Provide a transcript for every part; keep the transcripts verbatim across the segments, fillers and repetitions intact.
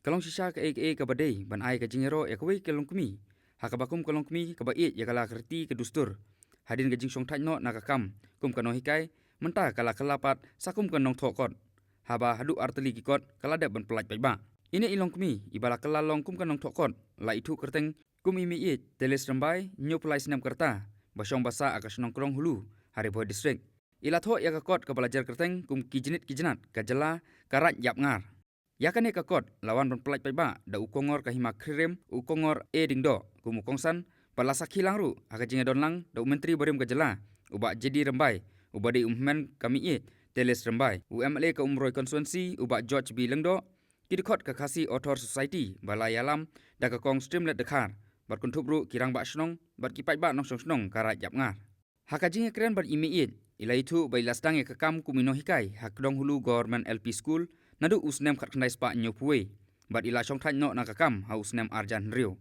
Ka long shisha kaei kaei kaba dei ban ai ka jingïaroh ïa kawei ka longkmie ha kaba kum ka longkmie kaba ïeit ïa ka la ka riti ka dustur. Hadien ka jingshongthait noh na ka kam kum ka nonghikai, mynta ka la kylla pat sa kum ka nongthoh kot. Haba haduh artylli ki kot ka la dep ban pyllait paidbah. Ine i longkmie iba la kylla long kum ka nongthoh kot la ithuh kyrteng kum i Meiieid Telis Rymbai, hynñiewphew lai snem ka rta, ba shong ba sah ha ka shnong Kdong Hulu ha Ri Bhoi District. I la thoh ïa ka kot kaba la jer kyrteng kum Ki Jnit Ki Jnat ka Jylla ka Raid Ïapngar. Ïa kane ka kot la wan ban pyllait paidbah da u Kongor ka Hima Khyriem, u Kongor A Diengdoh kum u kongsan, bad la sakhi lang ruh ha ka jingïadon lang da u Myntri barim ka jylla, u Bah J D Rymbai, uba dei u hynmen ka Meiieid Telis Rymbai, u M L A ka Umroi Constituency, u Bah George B Lyngdoh, ki dkhot ka Khasi Author Society ba la ïalam da ka Kong Streamlet Dkhar, bad kynthup ruh ki rangbah shnong bad ki paidbah nongshong shnong ka Raid Ïapngar. Ha ka jingïakren bad i Meiieid, i la ithuh ba i la sdang ïa ka kam kum i nonghikai ha Kdong Hulu Government L P School naduh u snem khatkhyndai spah hynñiewphew wei, bad i la shongthait noh na ka kam ha u snem arhajar hynriew.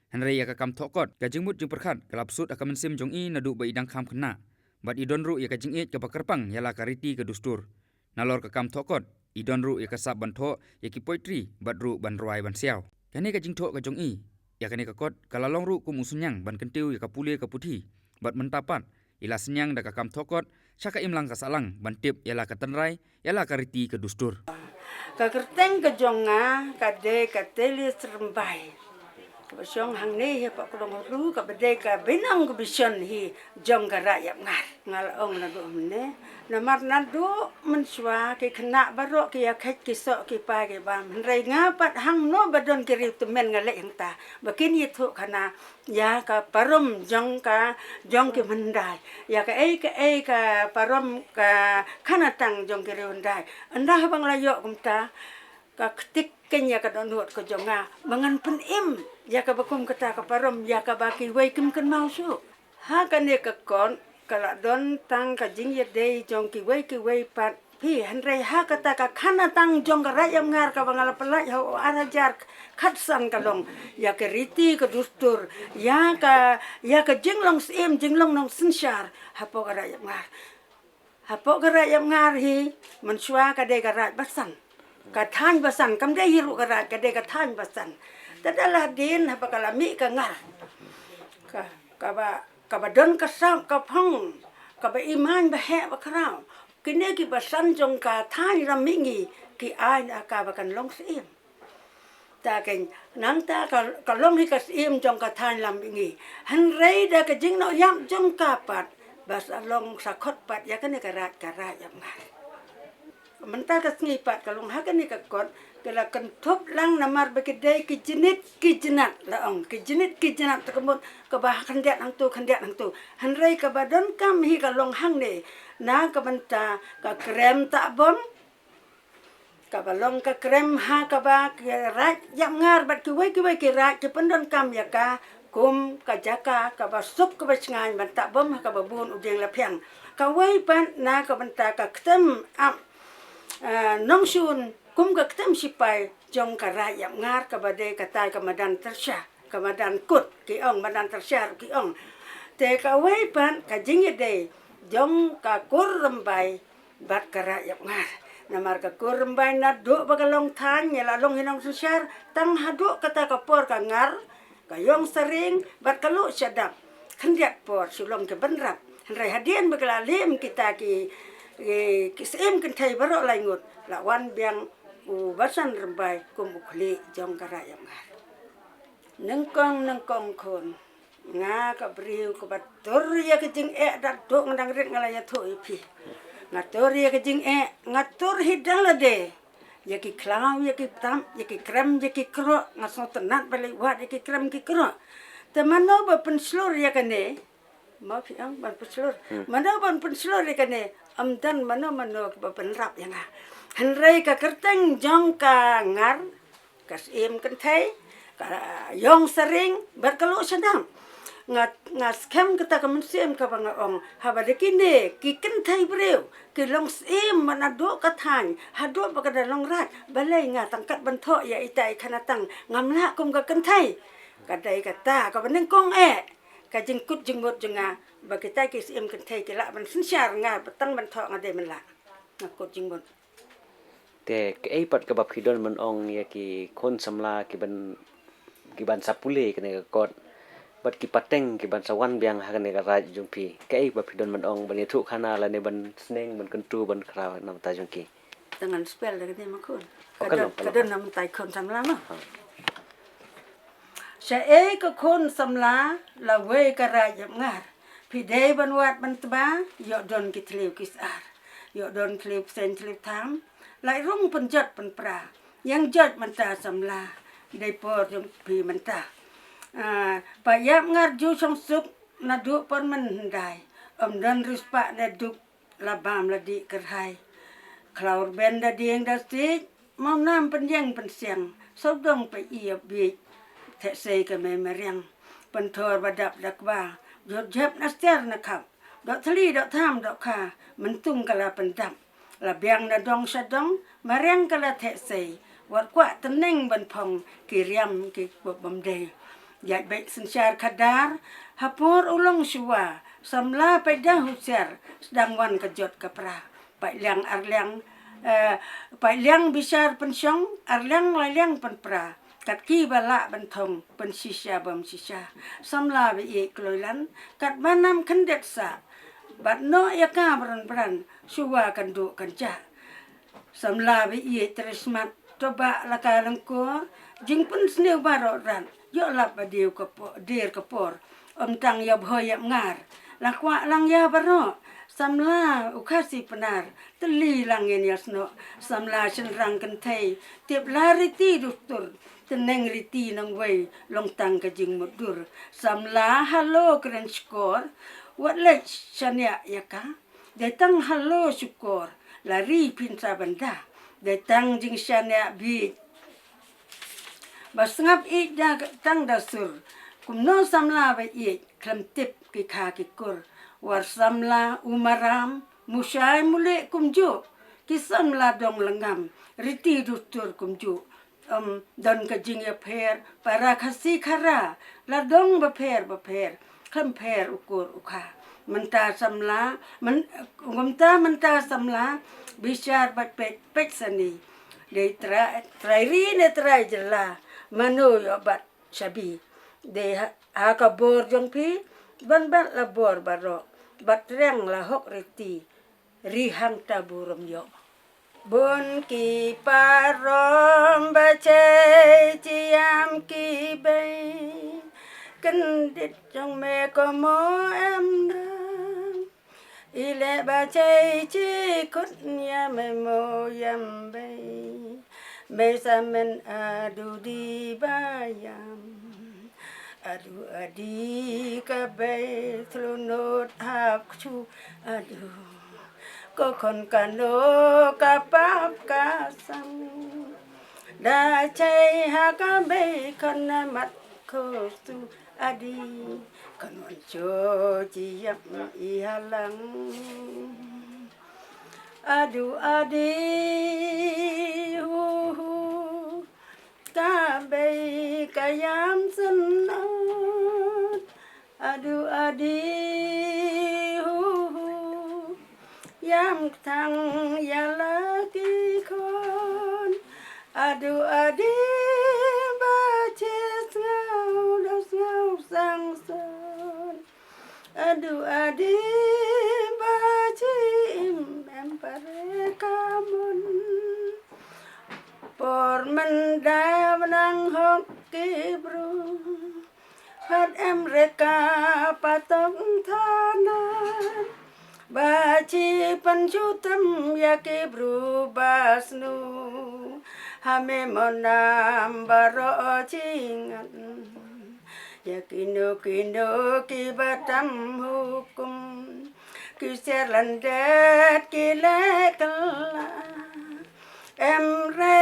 Hynrei ïa ka kam thoh kot, ka jingmut jingpyrkhat ka la bsut ha ka mynsiem jong i naduh ba i dang kham khynnah, bad i don ruh ïa ka jingïeit kaba kyrpang ïa la ka riti ka dustur. Nalor ka kam thoh kot, i don ruh ïa ka sap ban thoh ïa ki poetry bad ruh ban rwai ban siaw. Kane ka jingthoh ka jong i ïa kane ka kot ka la long ruh kum u synñiang ban kyntiew ïa ka pule ka puthi, bad mynta pat i la synñiang da ka kam thoh kot sha ka imlang ka sahlang ban tip ïa la ka tynrai, ïa la ka riti ka dustur. Ka kyrteng ka jong nga ka dei ka Telis Rymbai, kaba shong hangne hi hapoh Kdong Hulu, kaba dei ka bynriew ka bishon hi jong ka Raid Ïapngar. Nga la ong naduh mynne, namar naduh mynshuwa ki khynnah baroh ki ïakhet ki soh ki pang ki bam. Hynrei nga pat hangno ba don ki riewtymmen nga leit hangta ba kin ïathuh khana ïa ka parom jong ka, jong ki hyndai, ïa kaei kaei ka parom ka khanatang jong ki riewhyndai. Ynda haba nga la ïoh kumta, ka ktik kein ïa ka dohnud ka jong nga ba ngan pynim ïa kaba kum kata ka parom ïa kaba kiwei kim kynmaw shuh. Ha kane ka kot ka la don tang ka jingïadei jong kiwei kiwei pat phi, hynrei ha kata ka khanatang jong ka Raid Ïapngar kaba nga la pyllait ha u arhajar khatsan ka long ïa ka riti ka dustur, ïa ka, ïa ka jinglong syiem jinglong nongsynshar hapoh ka Raid Ïapngar. Hapoh ka Raid Ïapngar hi, mynshuwa ka dei ka raid basan, ka thaiñ basan, kam dei hi ruh ka raid, ka dei ka thaiñ basan. Te da la dien haba ka la mih ka ngar, ka, kaba, kaba don ka sap ka phong, kaba imaiñ ba heh ba khraw, kine ki basan jong ka thaiñ Lammihngi ki ai na ka ba kan long syiem. Ta kein, nangta ka, ka long hi ka syiem jong ka thaiñ Lammihngi. Hynrei da ka jingnoh ïap jong ka pat ba sa long sa khot pat ïa kane ka raid, ka Raid Ïapngar. Mynta ka sngi pat ka long ha kane ka kot, ka la kynthup lang namar ba ki dei ki jnit ki jnat, la ong, ki jnit ki jnat, te ka mut kaba khyndiat hangto khyndiat hangto. Hynrei kaba donkam hi ka long hangne na ka bynta ka krem tahbom, kaba long ka krem ha kaba ki Raid Ïapngar bad kiwei kiwei ki raid ki pyndonkam ïa ka kum ka jaka kaba suk kaba shngaiñ ban tahbom ha kaba bun u dieng laphiang. Kawei pat na ka bynta ka ktem ap, eh, nongshun kum ka ktem shipai jong ka Raid Ïapngar kaba dei katai ka madan tyrsha, ka madan kut ki ong, madan tyrsha ruh ki ong. Te kawei pat ka jingïadei jong ka kur Rymbai bad ka Raid Ïapngar. Namar ka kur Rymbai naduh ba ka long thaiñ, ïa la long hi nongsynshar, tang haduh kata ka por ka ngar, ka ïong saring bad ka luh shadap, khyndiat por shu long ki bynrap. Hynrei hadien ba ki la liem kita ki, ki, ki syiem kynthei baroh lai ngut, la wan biang u Basan Rymbai kum u khlieh jong ka Raid Ïapngar. Nyngkong nyngkong khun, nga ka briew kaba tur ïa ka jingeh, da duk nga dang rit nga la ïathuh ïa phi. Nga tur ïa ka jingeh, nga tur hi da lade ïa ki khlaw, ïa ki btap, ïa ki krem, ïa ki kroh, nga sngewtynnat ba leit wad ïa ki krem ki kroh. Te mano ba pynshlur ïa kane? Ma phi ong ban pynshlur. Hmm. Mano ban pynshlur ïa kane? Ym don mano mano ba pynrap ïa nga. Hynrei ka kyrteng jong ka ngar, ka syiem kynthei, ka ïong saring bad ka luh shadap. Nga, nga skhem kata ka mynsiem kaba nga ong, haba da kine ki kynthei briew ki long syiem man haduh ka thaiñ haduh ba ka da long raid, balei nga tang kat ban thoh ïa ita i khanatang, ngam lah kum ka kynthei. Ka dei kata kaba nyngkong eh ka jingkut jingmut jong nga, ba kita ki syiem kynthei ki lah ban synshar, nga ba tang ban thoh nga dei ban lah. Nga kut jingmut. Te kaei pat kaba phi don ban ong ïa ki khun samla ki ban, ki ban sa pule kane ka kot, bad ki pateng ki ban sa wan biang ha kane ka raij jong phi? Kaei ba phi don ban ong, ban ïathuh khana lane ban sneng, ban kyntu, ban khraw na bynta jong ki? Tang ngan spell da kane ma khun. Oh, ka don, ka don na bynta ki khun samla ma. Shaei ka khun samla, lawei ka raij ïap ngar. Phi dei ban wad ban tba, ïoh don ki thliew ki sar. Ïoh don thliew pseng thliew tham, lai rung pynjot pynpra. Ïeng jot mynta samla, dei por jong phi mynta. Ah, ba ïap ngar ju shong suk, naduh por mynhyndai. Ym don riewspah ne duk, la bam la dih kyrhai. Khlaw rben da dieng da siej, mawlam pynïeng pynsiang, sawdong pa ïa biej, theh sei ka mei mariang. Pynthor ba dap da kba, jot jep na siar na khap, doh thli doh tham doh kha, myntung ka la pyndap. La biang na dong sha dong, mariang ka la theh sei, wat kwah tneng ban phong, ki riam ki bym dei. Ïaid beit synshar khadar, ha por u long shuwa, samla peit da husiar, sdang wan ka jot ka pra. Peit liang ar liang, eh, peit liang bishar pynshong, ar liang lai liang pynpra. Kat ki ba lah ban thong, pynshisha bym shisha. Samla ba ïeit kloi lan, kat ba nam khyndiat sah. Bad noh ïa ka bran bran, shuwa kan duh kan jah. Samla ba ïeit trei smat, to ba la ka lyngkor, jingpynsniew baroh rat, ïoh lap ba diew ka por, dier ka por. Ym tang ïa bhoi ïap ngar, la kwah lang ïa baroh. Samla u Khasi Pnar, tylli lang ngin ïa snoh. Samla shynrang kynthei, tip la riti dustur, tneng riti nongwei, long tang ka jingmutdur. Samla halor kren shkor, wat leit shaniah ïa ka. Dei tang halor shkor, la ri phin sa ban da. Dei tang jingshaniah bieit. Ba sngap ïeit da tang da sur, kumno samla ba ïeit, khlem tip ki kha ki kur. War samla u maram, mushai mule kumjuh, ki samla dong lengam, riti dustur kumjuh. Ym don ka jingïapher, para Khasi Khara, la dong bapher bapher, khlem pher u kur u kha. Mynta samla, myn-, mynta mynta samla, bishar bad peit peit sani. Dei trai, trai ri ne trai jylla, mano ïoh bat shabi. Dei ha, ha ka bor jong phi, ban bat la bor baroh, bat riang la hok riti, ri hangta burom ïoh. Bun ki parom ba chei chi ïam ki bei, kyndit jong me ko mo em dang. I leh ba chei chi kut ïa me mo ïam bei. Bei sa men adu di ba ïam. Adu adi ka bei thlunut hap kchu adu. Ko khon kano ka pap ka sang. Da chei ha ka bei khon na mat ko tu adi. Khon wan cho chi ïap i ha lang. Adu adi hu hu. Ka bei ka ïam shnot. Adu adi hu hu. Ïam kthang ïa la ki khon. Adu adi ba chi sngew da sngew sang son. Adu adi ba chi im em pare ka mon. Por mynda ba nang hok ki bru. Hat em re ka patok thana. Ba chi pynjutem ïa ki bru ba snu. Ha me mo nam baroh chi ngat. Ïa kino kino kiba tam hukum, ki ser lyndet ki leh kylla. Em re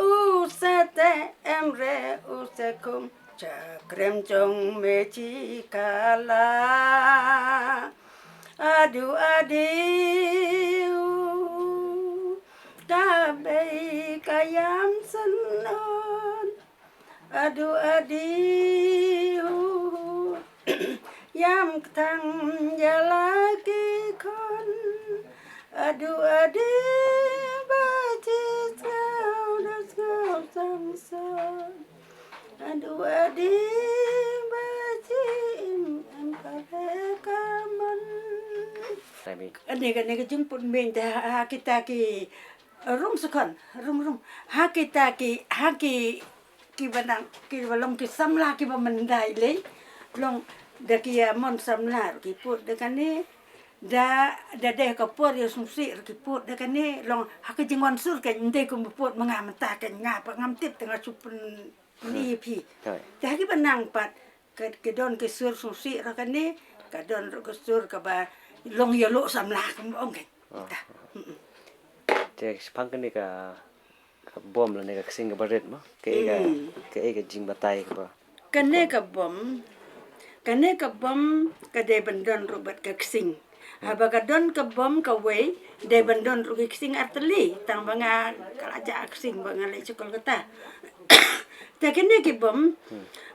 u sa teh, em re u sa khum, cha krem jong me chi kala. Adu adi u, ka bei ka ïam shnot. Adu adi u, ïam kthang ïa la ki khon. Adu adi ba chi Adu adi ba ji im em kare kamon. Kane, kane ka jingpynmih da ha kita ki rung sekon, rung, rung. Ha kita ki, ha ki, ki ba nang, ki ba long ki samla ki ba myndai lei. Long da ki ïa mon samla ki put da kane. Da, da dei ka por ïa sngewsih ki put da kane. Long ha ka jingwan sur ka ndei kum put ma nga mynta ka nga pat ngam tip te nga shu pyn ni phi. Te ha ki ba nang pat ka, ka don ka sur sngewsih ra kane, ka don ruh ka sur kaba long ïa lo samla kum ong ka. Te shaphang kane ka, ka bom lane ka ksing kaba rit mo. Ka ei ka, ka ei ka jingbatai kaba. Kane ka bom, kane ka bom ka dei ban don ruh bad ka ksing. Haba ka don ka bom kawei, dei ban don ruh ki ksing artylli, tang ba nga ka la jah ksing ba nga leit sha Kolkata. Te kine ki bom,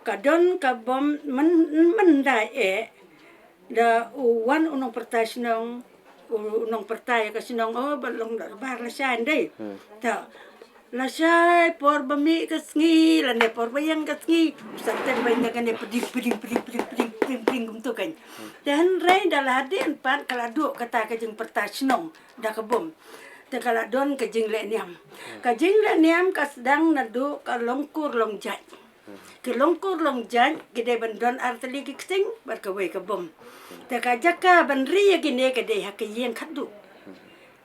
ka don ka bom myn, myndai eh, da u wan u nongpyrta shnong, u, u nongpyrta ïa ka shnong, oh, ba long da bar lashai ndei. Ta, lashai por ba mih ka sngi, lane por ba ïeng ka sngi, u sa tem ba ïeng kane pding, pding, pding, pding, pding, pding, pding, kumto kan. Te hynrei da la hadien pat ka la duh kata ka jingpyrta shnong da ka bom. Te ka la don ka jingleh niam. Ka jingleh niam ka sdang naduh ka long kur long jait. Ki long kur long jait, ki dei ban don artylli ki ksing, bad kawei ka bom. Te ka jaka ban ri ïa kine ka dei ha ka ïing khatduh.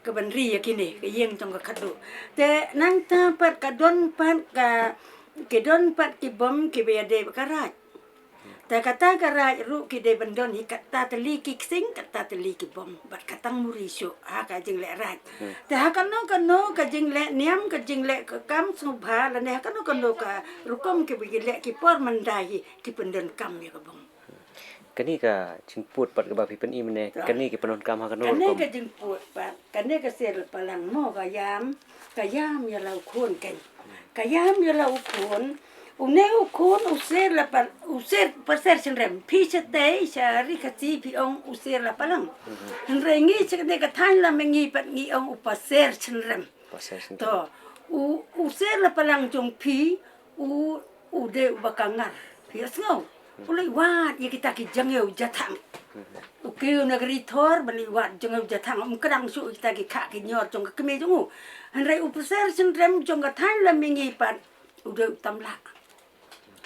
Ka ban ri ïa kine, ka ïing jong ka khatduh. Te nangta pat ka don pat ka, ki don pat ki bom ki ba ïadei bad ka raid. Te kata ka raid ruh ki dei ban don hi kata tylli ki ksing, kata tylli ki bom. Bad ka tang muri shuh, ha ka jingleh raid. Te ha kano kano ka jingleh niam, ka jingleh ka kam sngewbha, lane ha kano kano ka rukom ki ba ki leh ki por myndai hi, ki pyndonkam ïa ka bom. Kane ka jingput pat kaba phi pyni mynne, kane ki pyndonkam ha kano rukom? Kane ka jingput pat, kane ka ser la palang mo ka ïam, ka ïam ïa la u khun kan. Ka ïam ïa la u khun, une u khun u ser la pa, u ser paser shynrem. Phi shatei sha ri Khasi phi ong u ser la palang. Hynrei ngi sha kane ka thaiñ la ma ngi pat ngi ong u paser shynrem. Paser shynrem. To, u, u ser la palang jong phi, u, u dei uba ka ngar. Phi ïa sngew. U leit wad ïa kita ki jngew jathang. U kiew na ka ri thor ban leit wad jngew jathang. Um kdang shuh kita ki khah ki nyor jong ka kmie jong u. Hynrei u paser shynrem jong ka thaiñ la ma ngi pat u dei u tam lah.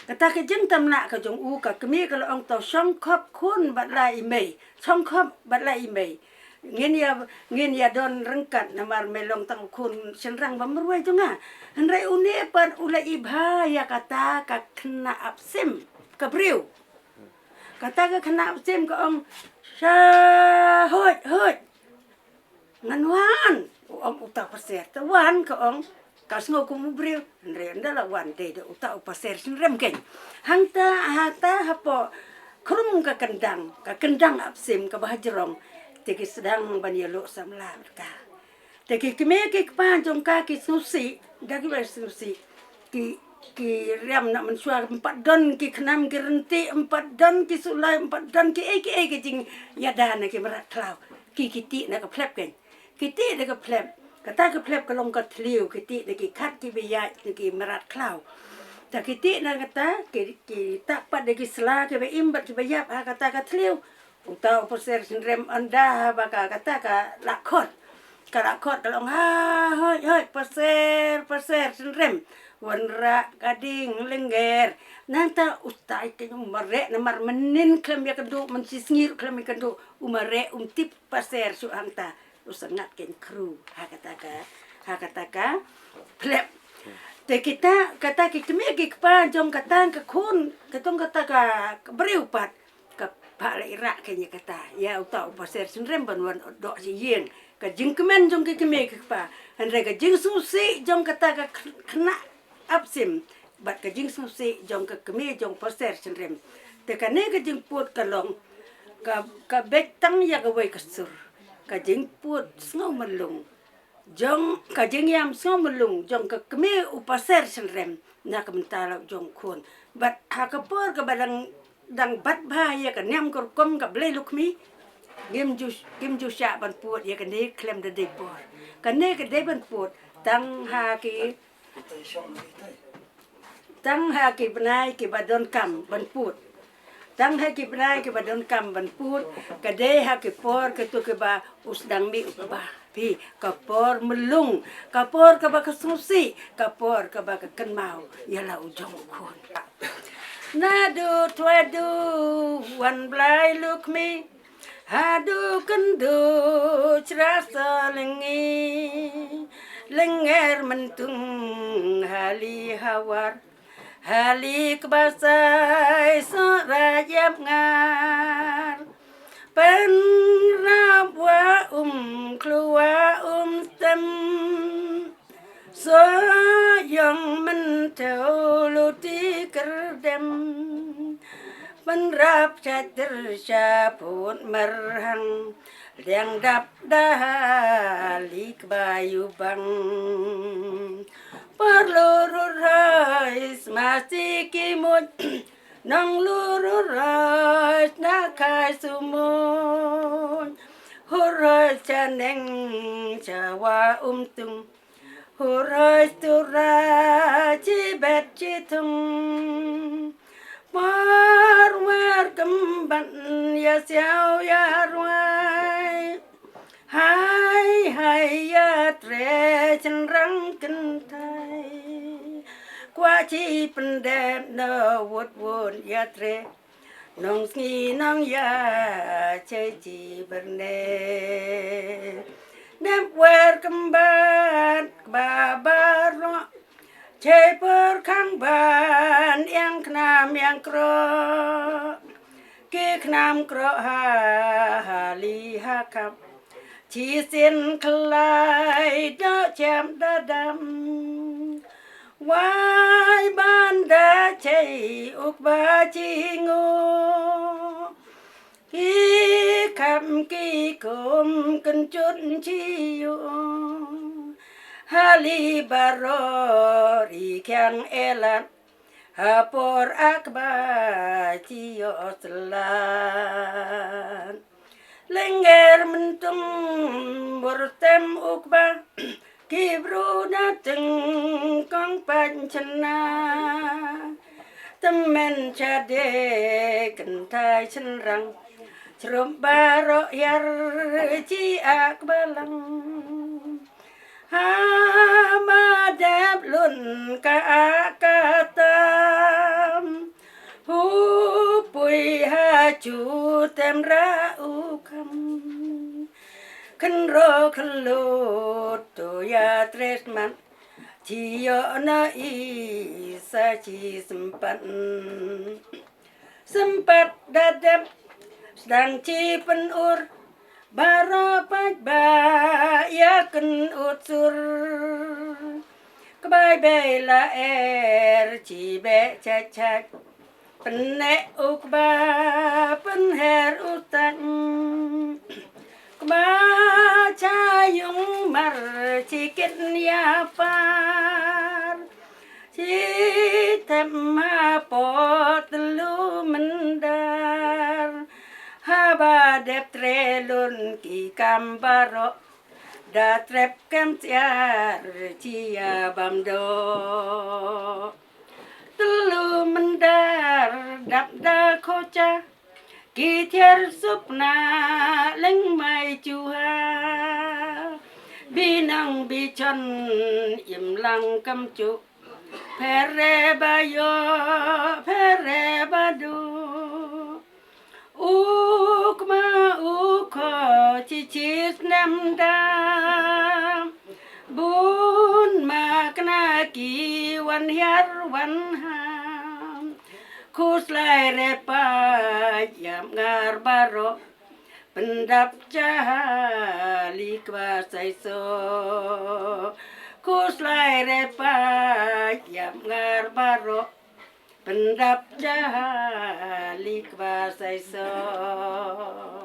Kata ka jingtam lah ka jong u, ka kmie ka la ong to shong khop khun bad la i mei. Shong khop bad la i mei. Ngin ïa, ngin ïa don ryngkat namar me long tang u khun shynrang ba marwei jong nga. Hynrei une pat u la i bha ïa kata ka khynnah ap sim, ka briew. Kata ka khynnah ap sim ka ong, sha, hoit, hoit. Ngan wan, u ong uta u paser. Te wan ka ong, ka sngew kum u briew, hynrei ynda la wan dei da uta u paser shynrem kan. Hangta, hata hapoh khrum ka kyndang, ka kyndang ap sim kaba hajrong, te ki sdang ban ïa luh samla bad ka. Te ki kmie ki kpa jong ka ki sngewsih, da ki ba sngewsih. Ki, ki riam na mynshuwa, ym pat don ki khnam ki rynti, ym pat don ki sulai, ym pat don ki ei ki ei ki jingïada na ki mrad khlaw. Ki, ki tih na ka phlep kan. Ki tih na ka phlep. Kata ka phlep ka long ka thliew, ki tih na ki khat ki ba ïaid na ki mrad khlaw. Ta ki tih na kata, ki, ki tah pat da ki sla ki ba im bad ki ba ïap ha kata ka thliew. Uta u paser shynrem ynda haba ka kata ka la khot. Ka la khot ka la ong, ha, hoi, hoi, paser, paser shynrem. Wanrah ka ding lynger. Nangta utai ka u mareh namar mynnin khlem ïa ka duh, mynshisngi khlem ïa ka duh. U mareh um tip paser shuh hangta. U sangat kein khru ha kata ka, ha kata ka phlep. Te kita, kata ki kmie ki kpa jong kata ka khun, ka jong kata ka briew pat. Ka pha la i rah kein ïa kata. Ïa uta u paser shynrem ban wan doh sha ïing. Ka jingkmen jong ki kmie ki kpa. Hynrei ka jingsngewsih jong kata ka kh-, khynnah ap sim. Bad ka jingsngewsih jong ka kmie jong paser shynrem. Te kane ka jingput ka long. Ka, ka beit tang ïa kawei ka sur. Ka jingput sngew mylung. Jong ka jingïam sngew mylung jong ka kmie u paser shynrem na ka bynta la u jong u khun. Bad ha ka por kaba dang, dang bat bha ïa ka niam ka rukom ka Blei Lakshmi. Ngim ju, ngim ju shah ban put ïa kane khlem da dei bor. Kane ka dei ban put tang ha ki Tang ha ki bnai kiba donkam ban put. Tang ha ki bnai kiba donkam ban put, ka dei ha ki por kito kiba u sdang mih u kba. Phi, ka por mlung, ka por kaba ka sngewsih, ka por kaba ka kynmaw ïa la u jong u khun. Naduh Twadoo wan Blai Lukmi, haduh Kynduh Shrah Solngi, Lynger Myntung Hali Hawar, Hali Kbasai Sohra Ïapngar, Pynrap Wah Umkhlua Umstem, Sohiong Mynthew Luti Kyrdem, Pynrap Shatyr Shaphut Marhang, Liang Dap da Hali Kba Ïubang. Parlur Hurhoi Smasi Ki Mut, Nonglur Hurhoi Nakhai Sumut, Hurhoi Chaneng Shawa Umtung, Hurhoi Stura Chibet Chithung, Marwer Kymban Ïasiaw Ïarwai, Hai Hai Ïatre Shynrang Kynthai, Kwah Chi Pyndep Nongwut Wut Ïatre, Nongsngi Nongïaid Shei Chi Byrne, Dep Wer Kymbat Kba Baroh, Shei Por Khang Ban Ïang Khnam Ïang Kroh, Ki Khnam Kroh Ha Hali Ha Khap, Chi Sien Khlai Doh Chep Da Dam, Wai Ban Da Shei U Kba Chi Nguh, Ki Khap Ki Khum Kynjut Chi Ïuh, Hali Baroh Ri Khiang Elat, Ha Por A Kba Chi Ïoh Slat, Lynger Myntung Burstem U Kba, Ki Bru Na Tyngkong Pait Shynna, Tymmen Shadei Kynthai Shynrang, Shrup Baroh Ïar Chi Ah Kba Lang, Haba Dep Lun Ka Ah Ka Tam, Hupui Ha Shu Them Rah U Kham, Khynro Khyllut To Ïa Tre Smat, Chi Ïoh Na I Sa Chi Sympat, Sympat Da Dep Sdang Chi Pynur, Baroh Paidbah Ïa Kynnoh Sur, Kbai Bei La Er Chi Beh Chait Chait, Pynneh U Kba Pynher U Sait, Kba Cha Ïung Mar Chi Kit Ïa Par, Chi Thep Hapoh Tyllu Myndar, Haba Dep Tre Lun Ki Kam Baroh, Da Trep Kem Syiar Chi Ïa Bam Doh, Tyllu Myndar Dap Da Khohsha, Ki Thiar Sukna Lyngmai Shuha, Binong Bishon Imlang Kamshuh, Phere Ba Ïoh Phere Ba Duh, U Kma U Kho Chi Chi Snem Da, Bun Makna Ki Wan Hiar Wan Ham, Khuslai Re Paid Ïap Ngar Baroh, Pyndap Sha Hali Kba Saisoh, Khuslai Re Paid Ïap Ngar Baroh, Pyndap Sha Hali Kba Saisoh.